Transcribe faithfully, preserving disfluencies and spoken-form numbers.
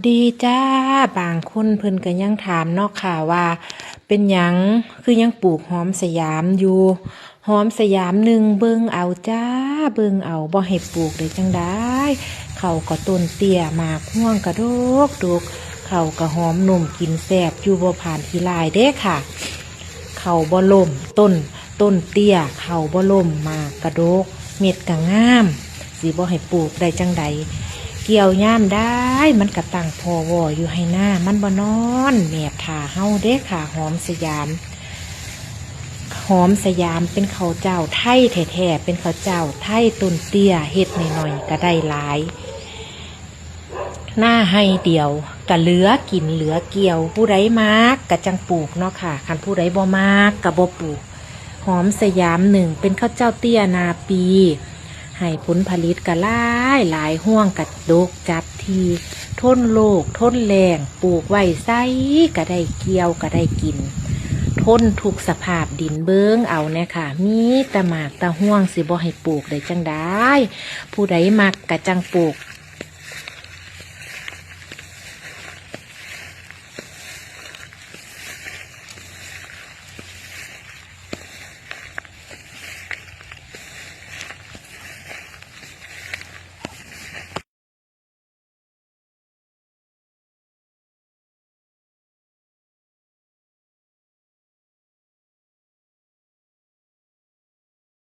ดีจ้า บางคนเพิ่นก็ยังถามเนาะค่ะว่า เป็นหยังคือยังปลูกหอมสยามอยู่ หอมสยามหนึ่งเบิ่งเอาจ้า เบิ่งเอา บ่ให้ปลูกได้จั่งใด เขาก็ต้นเตี้ย หมากฮวงกะดกดก เขาก็หอมนุ่มกินแซ่บ อยู่บ่ผ่านขี้ลายเด้ค่ะ เขาบ่ล้ม ต้น ต้นเตี้ย เขาบ่ล้ม หมากกะดก เม็ดกะงาม สิบ่ให้ปลูกได้จั่งใด เกี่ยวยามใด มันก็ตั้งผ่อว่ออยู่ไฮ่นา มันบ่นอนแนบท่าเฮาเด้ค่ะ หอมสยาม หอมสยามเป็นข้าวเจ้าไทยแท้ๆ เป็นข้าวเจ้าไทยต้นเตี้ย เฮ็ดน้อยๆ ก็ได้หลาย นาไฮ่เดียวก็เหลือกินเหลือเกี่ยว ผู้ใดมักก็จั่งปลูกเนาะค่ะ คันผู้ใดบ่มักก็บ่ปลูก หอมสยามหนึ่งเป็นข้าวเจ้าเตี้ยนาปี ให้ผลผลิตก็หลายหลาย ฮวงก็ดกจัดที่ ทนโรคทนแล้ง ปลูกไว้ไสก็ได้เกี่ยวก็ได้กิน ทนทุกสภาพดิน เบิ่งเอาแน่ค่ะ มีแต่หมากแต่ฮวง สิบ่ให้ปลูกได้จั่งใด ผู้ใดมักก็จั่งปลูก